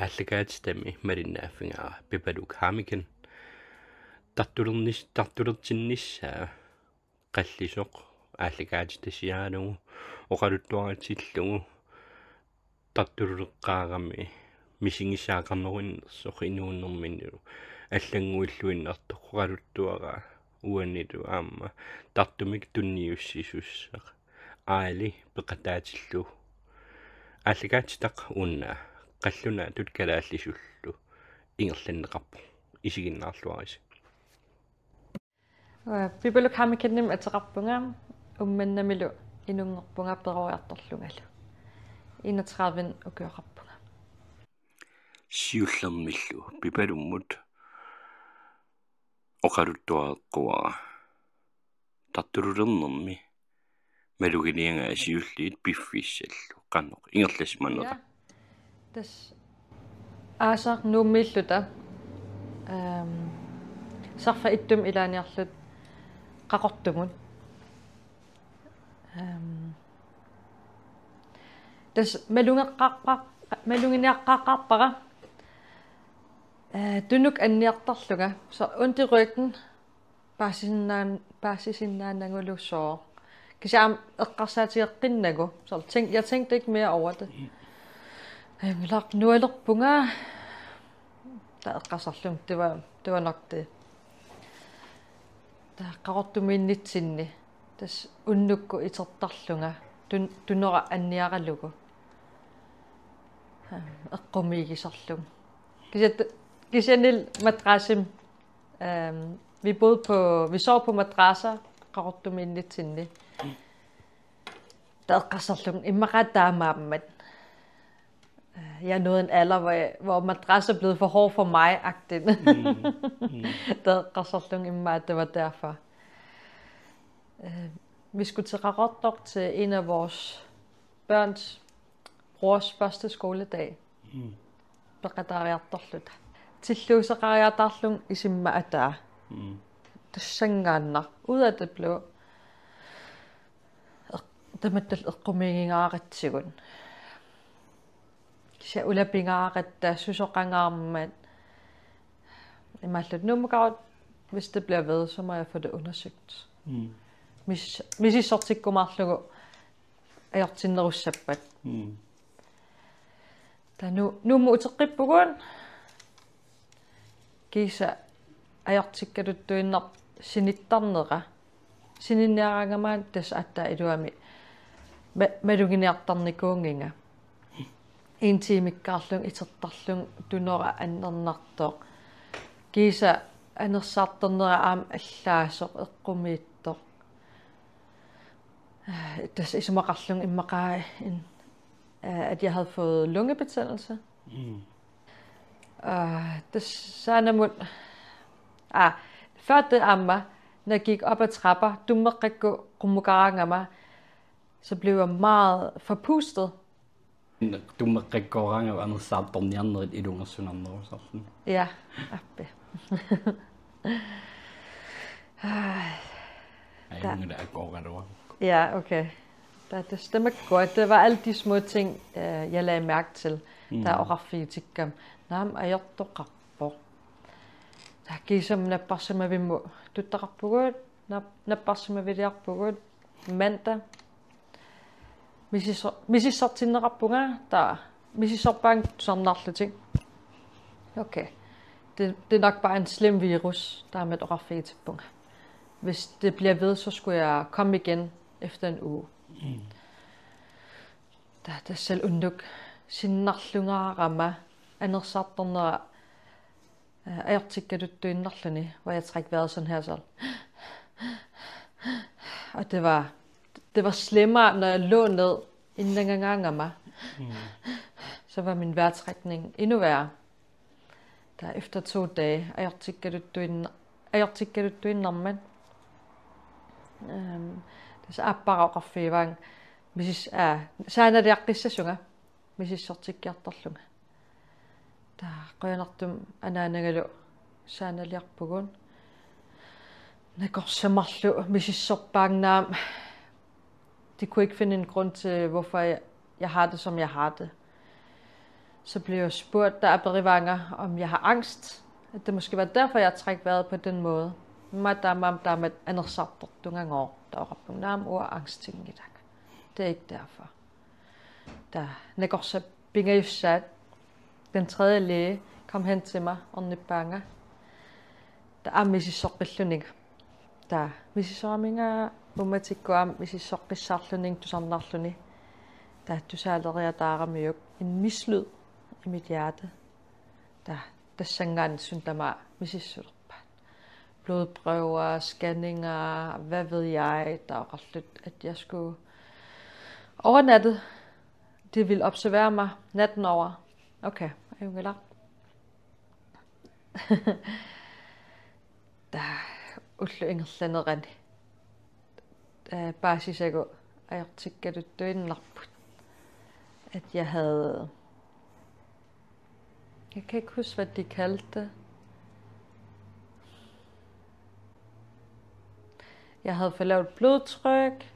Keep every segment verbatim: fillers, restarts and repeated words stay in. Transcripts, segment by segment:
Aallakaatitami malinnaaffigaara Pipaluk Hammeken. Tartulernis-, tartulertinnissaa qallisoq aallakaatitasiaralugu oqaluttuaritsillugu tartuleqqaarami misigisaqarnerunnersoq inuunerminilu allannguilluinnartoq oqaluttuaraa uanilu aamma tartumik tunniussisussaq aali peqataatillugu. Aallakaatitaq una qallunaatut kalaallisullu ingerlanneqarpoq, isiginnaarluarisi. Pipaluk Hammekenimik ateqarpunga, Uummannamilu inunngorpunga peroriartorlungalu. Enogtredive ukioqarpunga. Siullermillu Pipalummut oqaluttuareqquara. Tartululernermi maluginiagaa siulliit piffissallu qanoq ingerlasimanera. Ja. Tassa aasaq Nuummiilluta, ehm, sarfaq ittumi ilaaniarluta Qaqortumut. Ehm, tassa malugeqqaarpa-, maluginiaqqaarpara, eh, tunuk anniartarlunga, så ondt i ryggen, paasisinnaan-, paasisinnaanagulu sooq. Kisianni eqqarsaatigeqqinnagu. Så tænk-, jeg tænkte ikke mere over det. Ajunngilaq nualerpunga. Taava eqqarsarlunga, det var, det var nok det. Taava Qaqortumiinnitsinni. Tassa unnukkut itertarlunga. Tun-, tunora anniaralugu. Eqqumiigisarlunga. Kisianni, kisiannili madrassimi Øhm, vi boede på, vi sov på madrasser, Qaqortumiinnitsinni. Taava eqqarsarlunga immaqa taamaammat. Øh, jeg nåede en alder, hvor, hvor madrassen er blevet for hård for mig, agtigt. Mm. Mm. Taava eqqarsarlunga immaqa, det var derfor. Øh, vi skulle til Qaqortoq til en af vores børns brors første skoledag. Mm. Peqataariartorluta. Tilluuseqariataarlunga isima ataa. Mm. Tassanngaannaq. Ud af det blå. Eq-, tamattallu eqqumiigingaaratsigu. Kisianni ulapingaaratta susoqangaarmat. Imaalluta Nuummukaruit, hvis det bliver ved, så må jeg få det undersøgt. Mm. Mis-, misissortikkumaarlugu ajortinnerussappat. Mm. Taava Nu-, Nuummut uteqqippugut. Kiisa ajortikkaluttuinnarpoq sinittarnera. Sininniaraangama tassa aatsaat iluamik ma-, maluginiartarnikuunnginnama. En timekkaarlunga itertarlunga tunora annernartoq. Kiisa anersaartornera aamma allaasoq eqqumiitsoq. Tassa isumaqarlunga immaqa en, øh, at jeg havde fået lungebetændelse. Mm. Øh, tassa saanamut, ah, før det aamma, når jeg gik op ad trapper, tummeqqakkut qummukaraangama, så blev jeg meget forpustet. Tummeqqakkooraangama anersaartorniarnerit ilungersunarnerusarluni. Ja, appi. Ai. Ajunngilaq akooraluarukku. Ja, okay. Taava tassa tamakkua, det var alle de små ting, øh, jeg lagde mærke til, mm, da oqarfigitikkama. Naamik ajortoqarpoq. Taava kiisami napparsimavimmut tuttaqarpugut, nap-, napparsimaviliarpugut mandag. Misissor-, misissortinneqarpunga, taava misissorpaannga tusarnaarlutik. Okay. Det, det er nok bare en slem virus, taamatut oqarfigitippunga. Hvis det bliver ved, så skulle jeg komme igen efter en uge. Mm. Taava tassa unnukkut sinnarlungaarama anersaartornera, øh, ajortikkaluttuinnarluni, hvor jeg trækker vejret sådan her så. Og det var, det var slemmere, når jeg lå ned, innangangaangama. Mm. Så var min vejrtrækning endnu værre. Taava efter to dage, ajortikkaluttuin-, ajortikkaluttuinnarmat. Øhm, tassa aappara oqarfigaanga misis-, aa, saanaliaqqissasunga. Misissortikkiartorlunga. Taava qujanartumik anaanagalu saanaliarpugut. Nakorsamarlu misissorpaannga aamma. De kunne ikke finde en grund til, hvorfor jeg, jeg har det, som jeg har det. Så blev jeg spurgt, da jeg blev rivanger, om jeg har angst. At det måske var derfor, jeg trak vejret på den måde. Mä taamaam taamat anersartortungagooq, taava oqarpunga aamma uanga angstinngilara. Det er ikke derfor. Taava nakorsat pingajussaat, den tredje læge kom hen til mig, ornippaanga. Taava aamma misissoqqillunilu. Taava misissoraminnga uummatikkut aamma misissoqqissaarlunilu tusarnaarluni. Taava tusaaleriataaramiuk en mislyd i mit hjerte. Taava tassanngaanniit suna tamaat misissulerpaat. Blodprøver, scanninger, hvad ved jeg, taava oqarluta, at jeg skulle overnatte. De ville observere mig natten over. Okay, ajunngilaq. Taava ullut ingerlaneranni, øh, paasisagut ajortikkaluttuinnarput. At jeg havde, jeg kan ikke huske, hvad de kaldte det. Jeg havde for lavt blodtryk.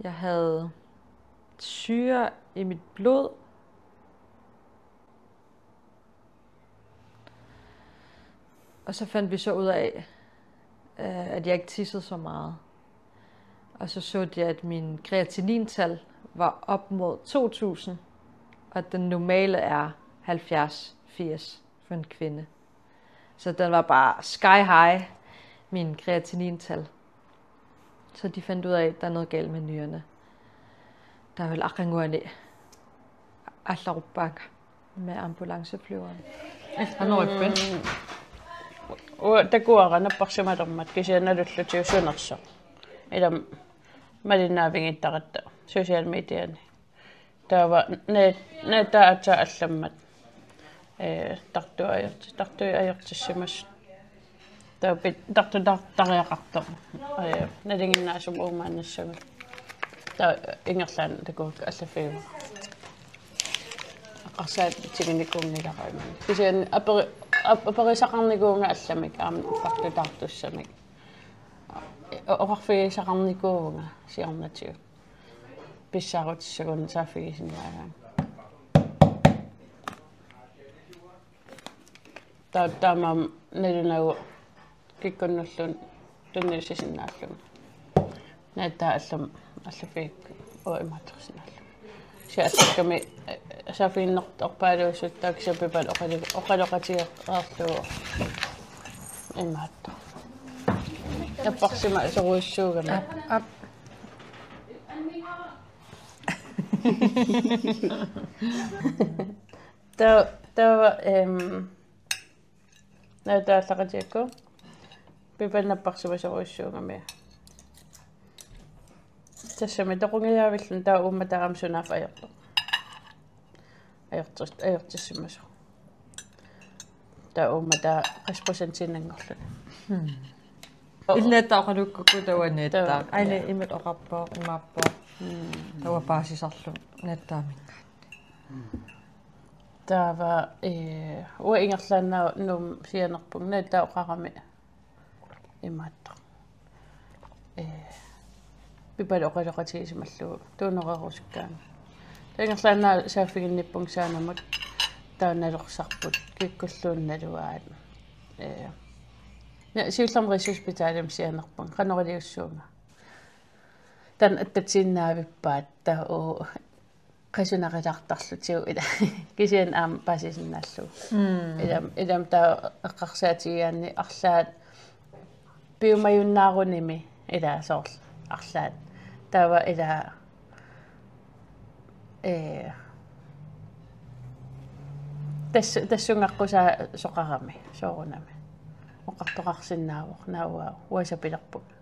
Jeg havde syre i mit blod. Og så fandt vi så ud af, øh, at jeg ikke tissede så meget. Og så så de, at min kreatinintal var op mod to tusind, og den normale er halvfjerds firs for en kvinde. Så den var bare sky high, min kreatinintal. Så de fandt ud af, at der er noget galt med nyrerne. Taava aqaguani aallaruppaanga med ambulanceflyveren. Anorippan. Uanga takuara napparsimalermat kisianni nalullutik sunersoq. Ilami malinnaavigittaratta social mediani. Taava ne-, naattaa aatsaat allammat. Ee, tartui ajorti-, tartui ajortissimasut. Taava pit-, tartui tar-, tariaqartoq. Ee, nalinginnaasumik uumaannassagut. Taava ingerlaannaq takuakka allaffigivara. Eqqarsaatiginikuunngilara. Kisianni aperi-, ap-, aperisaqarnikuuvunga allamik aamma tartui taartussamik. O-, oqarfigisaqarnikuuvunga siornatigut. Pissaarutissagunik saaffigisinnaagaanni. Ta-, taamaammat nalunagu kikkunnulluunniit tunniussisinnaallunga. Naattaa allamik allaffigigukku uanga imaattorsinnaallunga. Kisianni allakkami, eh, saaffiginnertorpaaluussuttaaq kisianni Pipaluk oqalu-, oqaloqatigereerlugu imaattoq. Napparsimasorujussuugami. Aap, aap. Ta-, taava, em, naattaa aallaqatigiikku. Pipaluk napparsimasorujussuugami. Tassami toqungajaavilluni taava uummataa aamma sunaaffa ajortoq. Ajortis-, ajortissimasoq. Taava uummataa qassit procentiinnanngorluni. Hmm. Ilaa taava oqalukkukku taava naattaa. Taava, aani ja. Imatut oqarpoq, imaappoq. Hmm. Taava paasisarluni naattaaminngaanniit. Taava, ee, uanga ingerlaannaq Nuummut sianerpunga, naattaa oqarami imaattoq. Ee, Pipaluk oqaloqatigisimallugu tuunoreerusukkaanni. Taava ingerlaannaq saaffiginnippunga Saanamut, taava nalorsarput, kikkulluunniit naluaat. Ee, na-, siullermik Rigshospitalimi sianerpunga, qanoriliussuunga. Taanna attatsiinnaavippaat, taava uu, qasunaqilaartarlutigu ila. Kisianni aamma paasisinnaallugu. Mm. Ilami, ilami taava eqqarsaatigigaanni arlaat piumajunnaarunimi ila soorlu arlaat. Taava ila, ee, tas-, tassunga aqqusaa soqarami, soorunami. Oqartoqarsinnaavoq, naua, uanga sapilerpunga.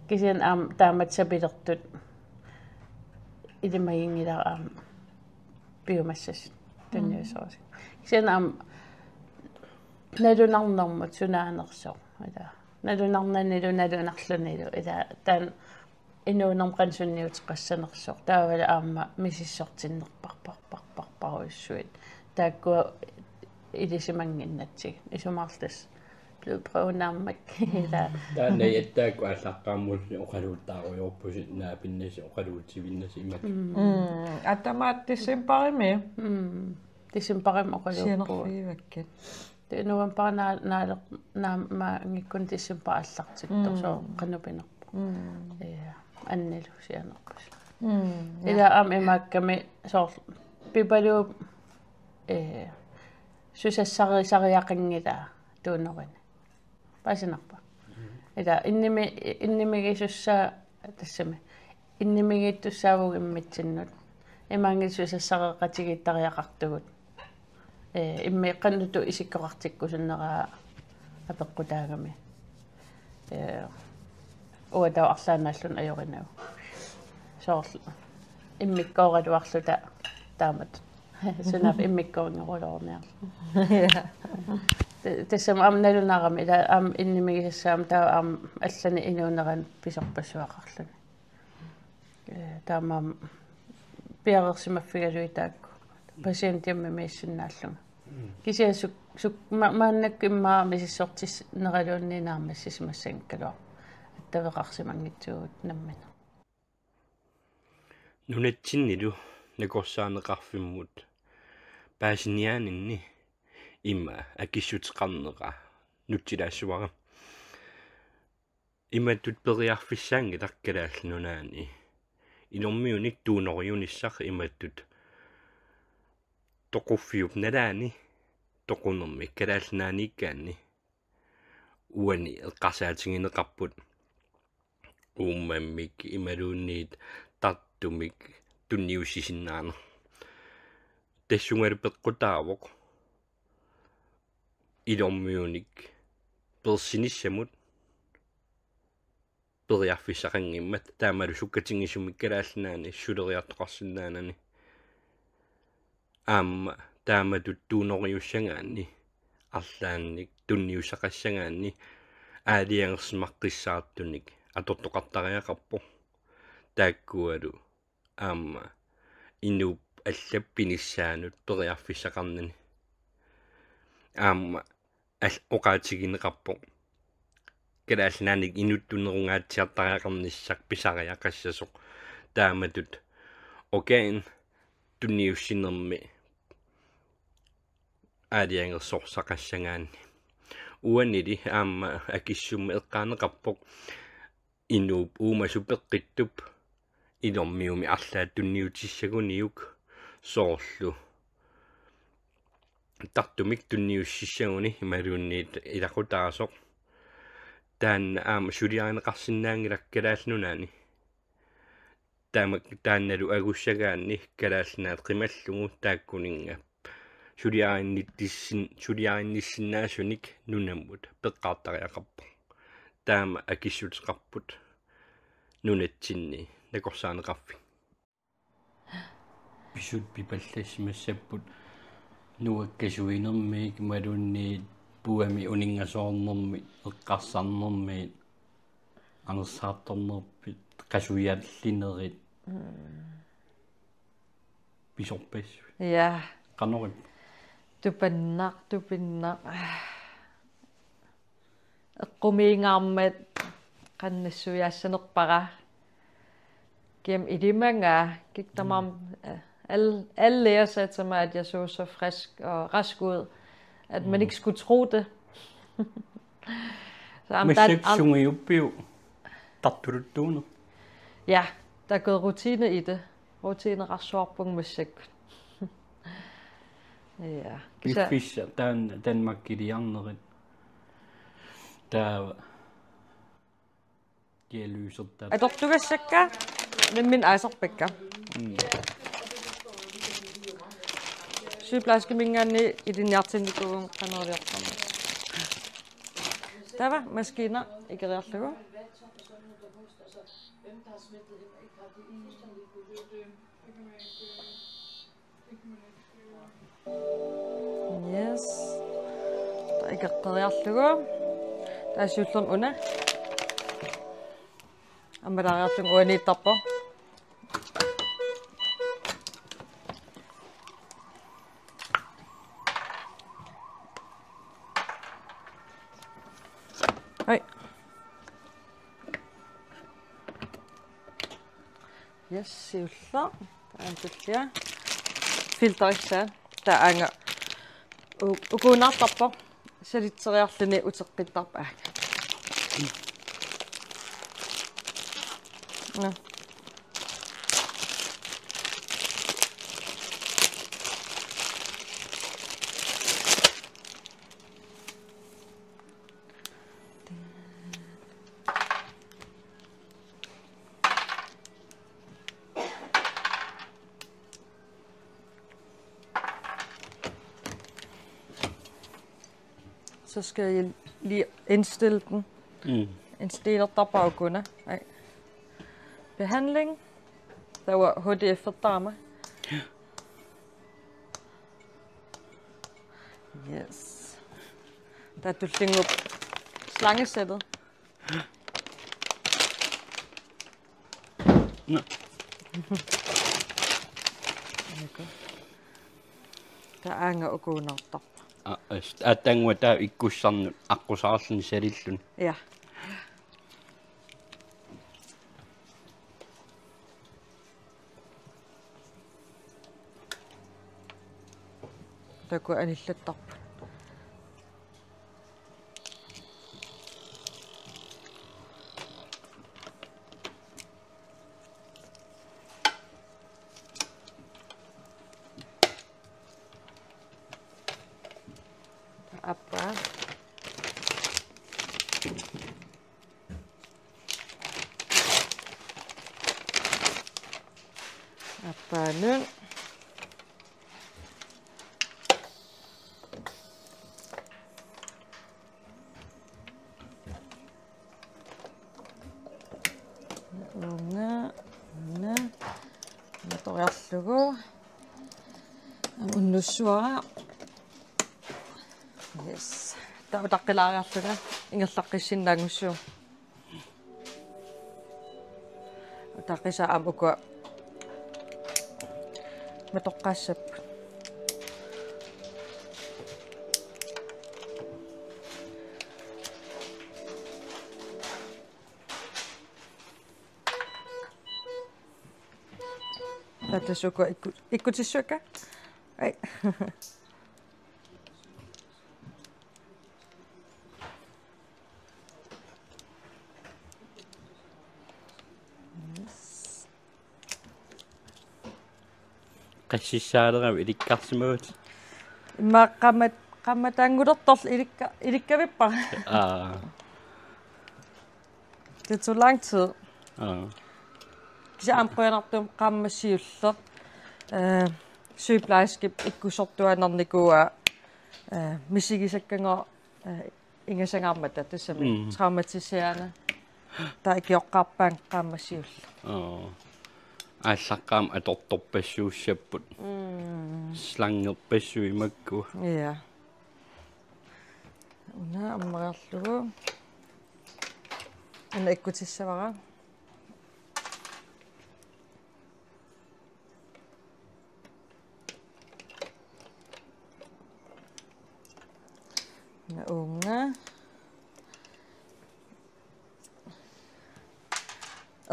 Kisianni aamma taamatut sapilertut ilimaginngilara aamma piumassasut tunniussorisi. Kisianni aamma nalunarnermut sunaanersoq. Ila. Nalunarnanilu nalunarlunilu. Ila taanna inuunerma qanoq sunniuteqassanersoq. Taavalu aamma misissortinnerparparparparparujussuit. Taakkua ilisimannginnatsigit. Isumaqarluta tassa Blodprøve naammakkit. Taanna attaakku aallaqqaammulli oqaluuttaarujoorpusi naapinnasi oqaluutivinnasi imatut. Mm. Atamaat decembarimi. Mm. Decembarimi oqaluuppugut. Sianerfigivakkit. Tassa novembarip naa-, naaleq-, naammaanngikkunik decembarip aallartittoq. Mm. Sooq qanoq pinerpoq. Mm. Ja, Annilu sianerpusi. Mm, ja. Ila aamma imaakkami soorlu Pipaluup, eh, susassarisariaqanngilaa tuunorini. Paasinarpa? Mm. Ila innimi-, innimigisussaa tassami. Innimigiittussaavugut immitsinnut. Imaanngilaq susassareqatigiittariaqartugut. Eh, immikkut qanoq isikkoqartikkusunneraa apeqqutaagami. Eh, uattut arlaannaalluni ajorinagu. Soorlu. Immikkooraluarluta taamatut. Sunaaffa immikkoorinngoruloorniarluta. Ja. Ta-, tassami aamma nalunaarami, ila aamma innimigisassaammat taava aamma allanik inuuneranut pisorpassuaqarluni. Eh, taamaammat piareersimaffigalugit taakku. Patientiammi misissinnaallunga. Mm. Kisianni suk-, suk-, ma-, maannakkut immaqa misissortissinneraluunniit naammassisimassanngikkaluarpoq. Attaveqarsimanngitsuugut nammineq. Nunatsinnilu nakorsaaneqarfimmut paasiniaaninni ima akissuteqarnera nutsilaassuara. Imatut periarfissaanngilaq Kalaallit Nunaanni. Inormiunik tuunoriunissaq imatut toquffiup nalaani toqunermi Kalaallit Nunaanniikkaanni uani eqqarsaatigineqarput uummammik imaluunniit tartumik tunniussisinnaaneq. Tassungalu peqqutaavoq inormiunik peersinissamut periarfissaqanngimmat taamalu sukkatigisumik Kalaallit Nunaanni suleriartoqarsinnaanani. Aamma taamatut tuunoriussagaanni arlaannik tunniussaqassagaanni aalajangersimaqqissaartunik atortoqartariaqarpoq. Taakkualu aamma inuup allap pinissaanut periarfissaqarnani. Aamma al-, oqaatigineqarpoq Kalaallit Nunaannik inuttunerungaatsiartariaqarnissaq pisariaqassasoq taamatut organ tunniussinermi aalajangersorsaqassagaanni. Uanili aamma akissummi eqqaaneqarpoq inuup uumasut peqqittup inormiumik arlaat tunniutissaguniuk soorlu tartumik tunniussissaguni imaluunniit ilaqutaasoq. Taanna aamma suliarineqarsinnaanngilaq Kalaallit Nunaanni. Taama, taannalu agussagaanni Kalaallit Nunaat qimallugu taakkuninnga suliarinnittissin-, suliarinnissinnaasunik nunamut peqqaartariaqarpoq. Taama akissuteqarput nunatsinni nakorsaaneqarfik. Pisut pipallassimassapput nuakkasuinermik imaluunniit puami uninngasoornermik eqqarsarnermik anersaartornerpit qasujallinerit. Mm. Pisorpassuit. Ja. Qanoq ippa? Tupannaq, tupinnaq. Eqqumiingaarmat qannassui assanerpara. Kiam ilimanga, gik der mig, øh, alle, alle læger sagde til mig, at jeg så så frisk og rask ud, at man Mm. ikke skulle tro det. Så, jamen, der er Massakkut al- sungiuppiuk tartuluttuuneq? Ja, der er gået rutine i det. Rutinerarsuarpunga massakkut. Ja. Kisa- Piffissaq taanna Danmarkiliarnerit. Taava dialysertaat. Atortugassakka nammineq aasarpakka. Mm. Sygeplejerskiminngaanniit ilinniartinnikuuvunga qanoq iliortarnersoq. Taava maskina ikeriarlugu. Yes. Taava ikeqqeriarlugu. Taava siullermik una. Ammalaariarlunga uaniittarpoq. Yes, siulleq. Taanna tullia. Filterissaa. Taava aanga u-, ukuunaartarpoq. Salitseriarluni uteqqittarpoq aanga. Nå. Så skal jeg lige indstille den. Mm. Indstillertarpara ukuuna. Ej. Behandling. Taava H D F-ertarama. Yes. Taava tullinnguupput slangesættet. Nå. Taava aanga ukuunaartarpoq. Aa, as-, aatsaannguaq taava ikkussannut aqqusaarluni salilluni. Ja. Takuuk anillattarput. Aappaa. Aappaanut. Uunga, uunga. Natoriarlugu. Unnussavara. Yes. Taava utaqqilaariarlunga ingerlaqqissinnaanngussuuvoq. Utaqqisa aamma ukua matoqqaassapput. Taava tassa ukua ikku-, ikkutissavakka. Ai. Yes. Qassissaaleravit ilikkarsimavatit? Immaqa qaammat-, qaammataanngulertorlu ilikka-, ilikkavippara. Aa. Det tog lang tid. Aa. Kisianni aamma qujanartumik qaammat siulleq. Øh, sygeplejerskip ikkussortuaannarnikuuaa, øh, misigisakkagut, øh, ingasangaarmata tassami. Mm. Traumatiserende. Taava ikioqqaarpaannga qaammat siulleq. Aa. Aallaqqaammut atortorpassuussapput. Mm. Slangerpassuit makku. Ja. Una ammariarlugu. Una ikkutissavara. Una uunga.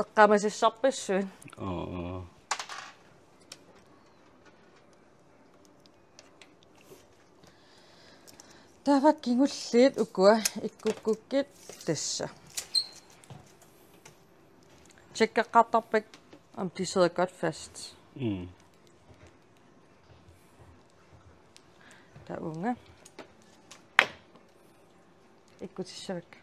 Eqqaamasassarpassuit. Oo. Taava kingulliit ukua ikkukkukkit tassa. Tjekkeqqaartarpakka om de sidder godt fast. Mm. Taava uunga. Ikkutissavakka.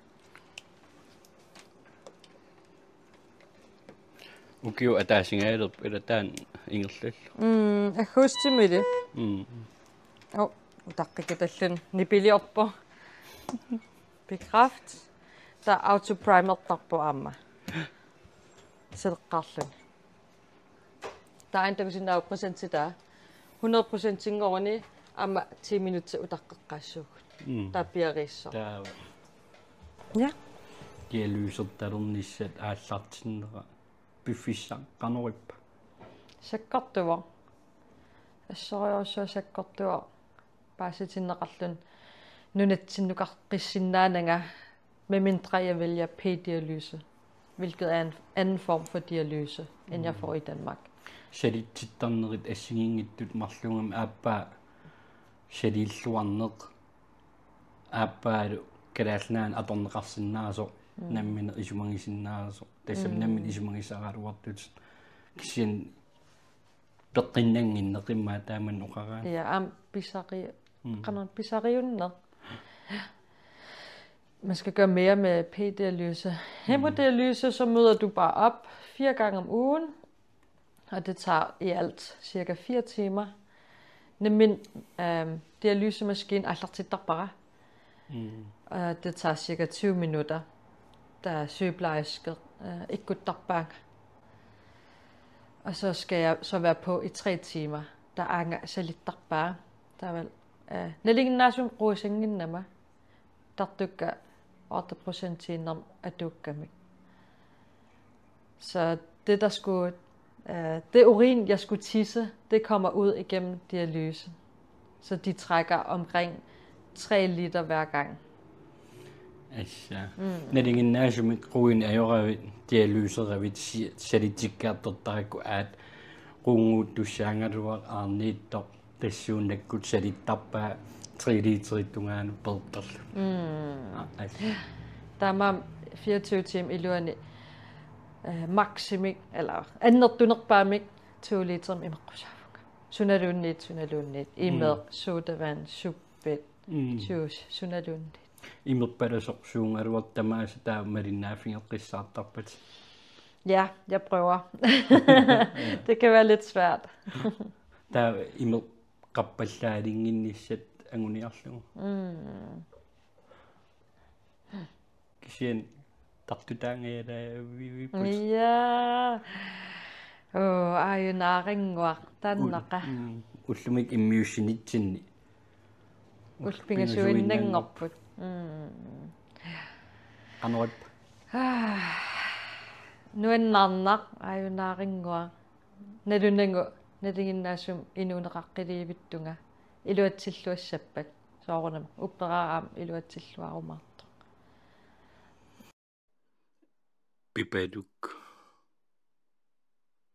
Ukiup ataasinngajalerpoq ila taanna ingerlallugu. Mm, aggustimiilli. Mm. Oo, utaqqikatalluni nipiliorpoq. Bekræft. Taava autoprimertarpoq aamma. Saleqqaarluni. Taanna takusinnaavat procentitaa. Hundrede procentinngoruni aamma ti minutsit utaqqeqqaassuugut. Mm. Taava piareersoq. Taava. Ja. Dialysertalernissat aallartinnera piffissaq qanoq ippa? Sakkortuvoq. Assorujussuaq sakkortuvoq. Paasitinneqarluni nunatsinnukaqqissinnaananga, medmindre jeg vælger p-dialyse. hvilket er en anden form for dialyse, end jeg får i Danmark. Salitsittarnerit assigiinngitsut marluugamik aappaa salilluarneq, aappaalu Kalaallit Nunaanni atorneqarsinnaasoq, mm, nammineq isumagisinnaasoq, tassami, mm, nammineq isumagisaraluartut, kisianni peqqinnannginneq immaqa taamani oqaraanni. Ja, aamma pisari-, mm, qanoq pisariunneq. Man skal gøre mere med p-dialyse. Hemodialyse, så møder du bare op fire gange om ugen, og det tager i alt cirka fire timer. Nemlig, øhm, dialysemaskine aallartittarpara. Mm. Og det tager cirka tyve minutter, da sygeplejerske, øh, ikkuttarpaanga. Og så skal jeg så være på i tre timer. Der er anga salittarpaa. Der er vel, øh, nalinginnaasumik quisannginnama. Tartukka otte procentiinnarmik atuukkamik. Så det, der skulle, øh, det urin, jeg skulle tisse, det kommer ud igennem dialysen. Så de trækker omkring tre liter hver gang. Assa. Mm. Nalinginnaasumik quini ajoravit, dialyseravit, si-, salitsikkaartortarakku aat qunnguuttussaagaluaq aarniittoq. Tassuunakkut salittarpaa tre literit tungaanut peertarluni. Mm. Aa, assa. Taamaammat fireogtyve timer iluani, øh, maksimik, eller annertunerpaamik to literimik imeqqusaavunga. Sunaluunniit, sunaluunniit. Imeq, mm, sodavand, suppit, mm, juice, sunaluunniit. Imerpalasoq suugaluartoq tamaasa taava malinnaaffigeqqissaartarpat. Ja, jeg prøver. Det kan være lidt svært. Taava imeq qappallaalinnginnissat anguniarlugu. Mm. Kisianni tartutaangajalaavipput. Ja. Oo, aajunaaringuaq taannaqa. Ul-, mm, ullumikkut immiussinitsinni. Ullut pingasuinnanngorput. Mm. Qanoq ippa? Ah, nuannaarnaq, aajunaaringuaq. Nalunagu nalinginnaasumik inuuneqaqqiliivittunga iluatsilluassappat. Soorunami upperaara aamma iluatsilluarumaartoq. Pipaluk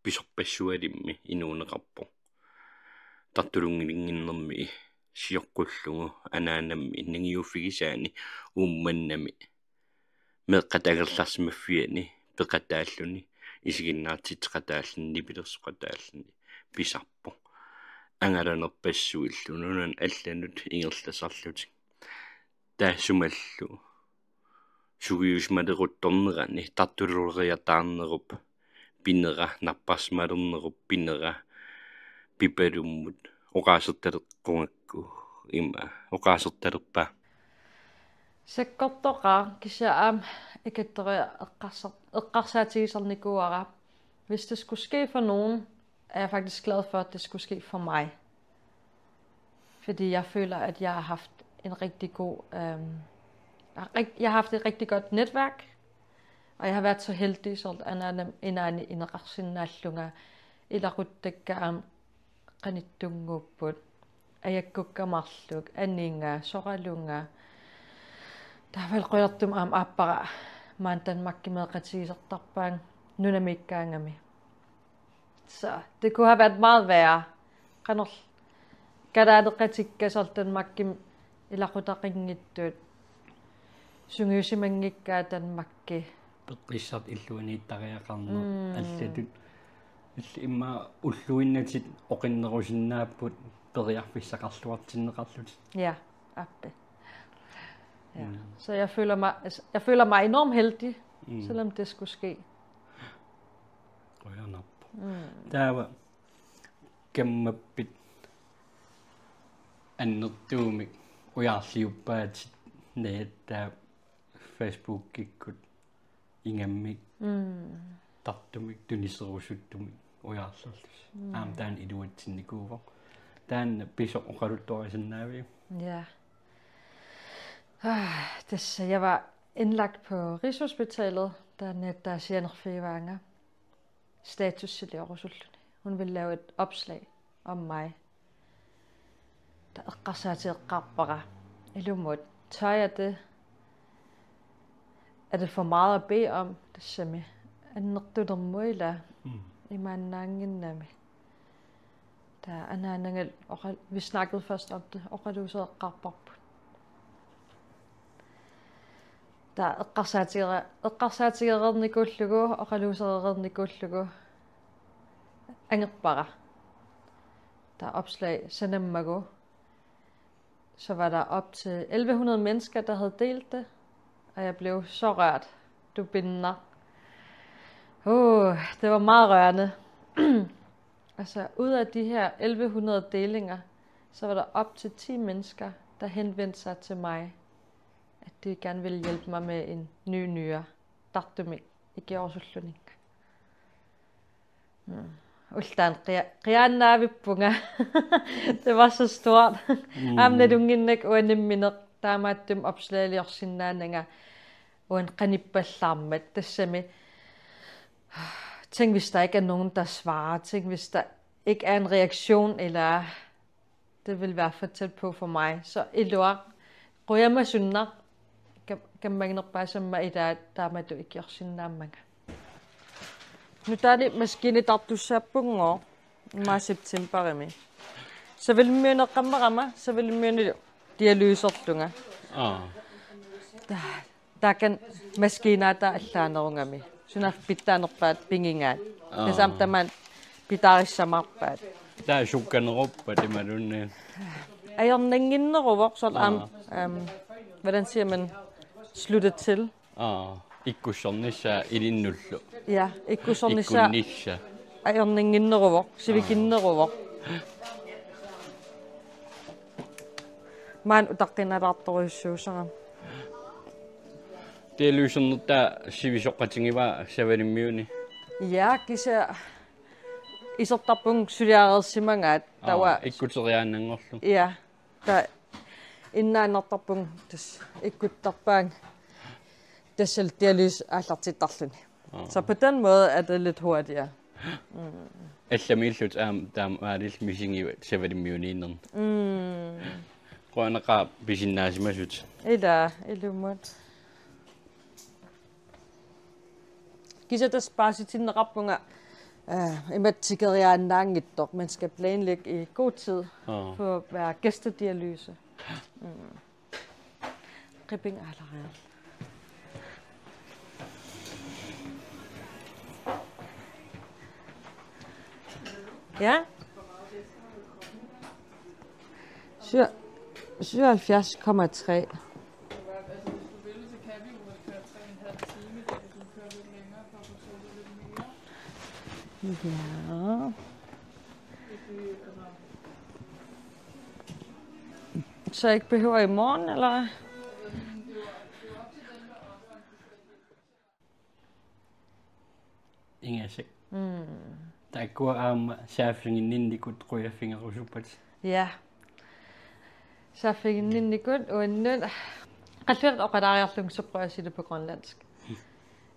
pisorpassualimmi inuuneqarpoq. Tartulunngilinginnermi sioqqullugu anaanammi nangiuffigisaani Uummannami meeqqat angerlarsimaffianni peqataalluni, isiginnaartitseqataalluni, nipilersoqataalluni pisarpoq. Angalanerpassuillu nunanut allanut ingerlasarlutik. Taassumalu sugiusimaleruttornerani tartuleriataarnerup pinera, napparsimalernerup pinera Pipalummut oqaasertaleqqugakku ima oqaasertalerpa? Sakkortoqaaq, kisianni aamma ikattori eqqarsa-, eqqarsaatigisarnikuuara. Hvis det skulle ske for nogen, er jeg faktisk glad for, at det skulle ske for mig. Fordi jeg føler, at jeg har haft en rigtig god, øhm, jeg har rigt-, jeg har haft et rigtig godt netværk, og jeg har været så heldig, så at anaanama inaanni ineqarsinnaallunga ilaquttakka aamma qanittunnguupput, ajakkukka marluk, aninga, soralunga. Taavalu qulartumik aamma aappara maani Danmarkimi meeqqatigisartarpaannga nunamiikkaangami. Så det kunne have været meget værre. Qanorlu kalaaleqatikka soorlu Danmarkimi ilaqutaqanngitsut sungiusimanngikkaat Danmarki. Peqqissartut illuaniittariaqarneq. Mm. Allatut. Illit immaqa ulluinnatik oqinnerusinnaapput periarfissaqarluartinneqarlutit. Ja, aappi. Ja. Mm. Så jeg føler mig, altså, jeg føler mig enormt heldig, mm, selvom det skulle ske. Qujanarpoq. Mm. Taava kammappit annertuumik ujaarliuppaatit, naattaa Facebookikkut ingammik, mm, tartumik tuniserusuttumik ujaarlerlusi. Mm. Aamma taanna iluatsinnikuuvoq. Taanna pisoq oqaluttuarisinnaaviuk? Ja. Ah, tassa, jeg var indlagt på Rigshospitalet, da naattaa sianerfigivaanga statussiliorusulluni. Hun ville lave et opslag om mig. Taava eqqarsaatigeqqaarpara ilumut: Tør jeg det? Er det for meget at bede om? Tassami annertunermut ila. Mm. Imaannaannginnami. Taava anaanaga oqa-, vi snakkede først om det, oqaluusereqqaarparput. Taava eqqarsaatigere-, eqqarsaatigereernikuullugu, oqaluuserereernikuullugu angerpara. Taava opslag sanammagu. Så var der op til elleve hundrede mennesker, der havde delt det, og jeg blev så rørt. Du binder. Åh, det var meget rørende. Altså, ud af de her elleve hundrede delinger, så var der op til ti mennesker, der henvendte sig til mig, at de gerne ville hjælpe mig med en ny nyre. Tartumik ikiorusulluninga. Mm. Ultaan qia-, qiaannaavippunga. Det var så stort. Mm. Aamma nalunnginnakku uanga nammineq taamaattumik opslagiliorsinnaananga uanga qanippallaarmat tassami. Tænk, hvis der ikke er nogen, der svarer. Tænk, hvis der ikke er en reaktion, eller det vil være for tæt på for mig. Så iluaq, qujamasunnaq, kam-, kammaginerpaasamma ilaa taamatut ikiorsinnaammanga. Nutaali maskiinitartussaappunngooq immaqa septembarimi. Savalimmiuneqqammerama, Savalimmiunilu dialyserlunga. Aa. Ta-, taakani maskiinaataa allaanerugami. Sunaaffa pitsaanerpaat pigigaat. Aa. Tassami tamaani pitsaarissaarpaat. Taava sukkaneruppat imaluunniit. Ajornannginneruvoq soorlu aamma, øhm, hvordan siger man, slutte til. Aa, ikkussornissaa ilinnullu. Ja, ikkussornissaa. Ikkunnissaa. Ajornannginneruvoq, sivikinneruvoq. Maani utaqqinalaartorujussuusarami. Dialysernertaa sivisoqatigivaa Savalimmiuni? Ja, kisianni isertarpunga suliareersimagaat. Aa, taava ikkuteriaannanngorlugu. Ja. Taava innaannartarpunga tassa ikkuttarpaannga tassalu dialyse aallartittarluni. Aa. Så på den måde er det lidt hurtigere. Mm. Allamiillutit aamma taamaalillutit misigivat Savalimmiuniinnerni. Mm. Qujanaqaaq pisinnaasimasut. Ila, ilumut. Kisianni tassa paasitinneqarpunga, øh, imatut tikeriaannaanngitsoq. Man skal planlægge i god tid. Aa. På at være gæstedialyse. Mm. Qiping aalariarluni. Ja. Syv-, syvoghalvfjerds komma tre. Ja. Så jeg ikke behøver i morgen, eller? Ingasak. Mm. Taakkua aamma saaffiginninnikut qujaffigerusuppat. Ja. Saaffiginninnikut uannut. Qallunaatut oqalaariarlunga, så prøver jeg at sige det på grønlandsk.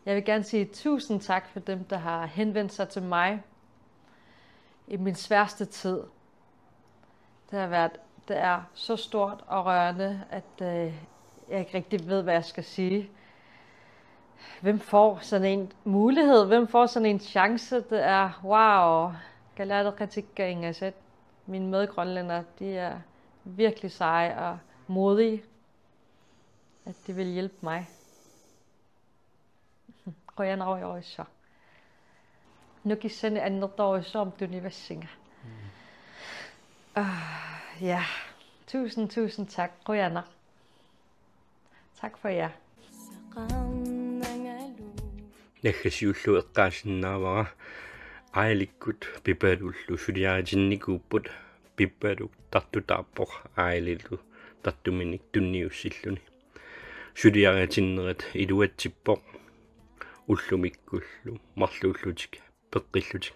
Jeg vil gerne sige tusind tak for dem, der har henvendt sig til mig i min sværeste tid. Det har været, det er så stort og rørende, at, øh, jeg ikke rigtig ved, hvad jeg skal sige. Hvem får sådan en mulighed? Hvem får sådan en chance? Det er, wow. Kalaallit qatikka ingasat. Mine medgrønlændere, de er virkelig seje og modige, at de vil hjælpe mig. Qujanarujorujussuaq. Nukissanik annertoorujussuarmik tunivassinga. Mm. Ah, ja. Tusind, tusind tak. Qujanaq. Tak for jer. Naggasiullu eqqaasinnaavara Ailikkut Pipalullu suliaritinnikuupput. Pipalu tartutaarpoq Aililu tartuminik tunniussilluni. Suliaritinnerit iluatsippoq ullumikkullu marluullutik peqqillutik.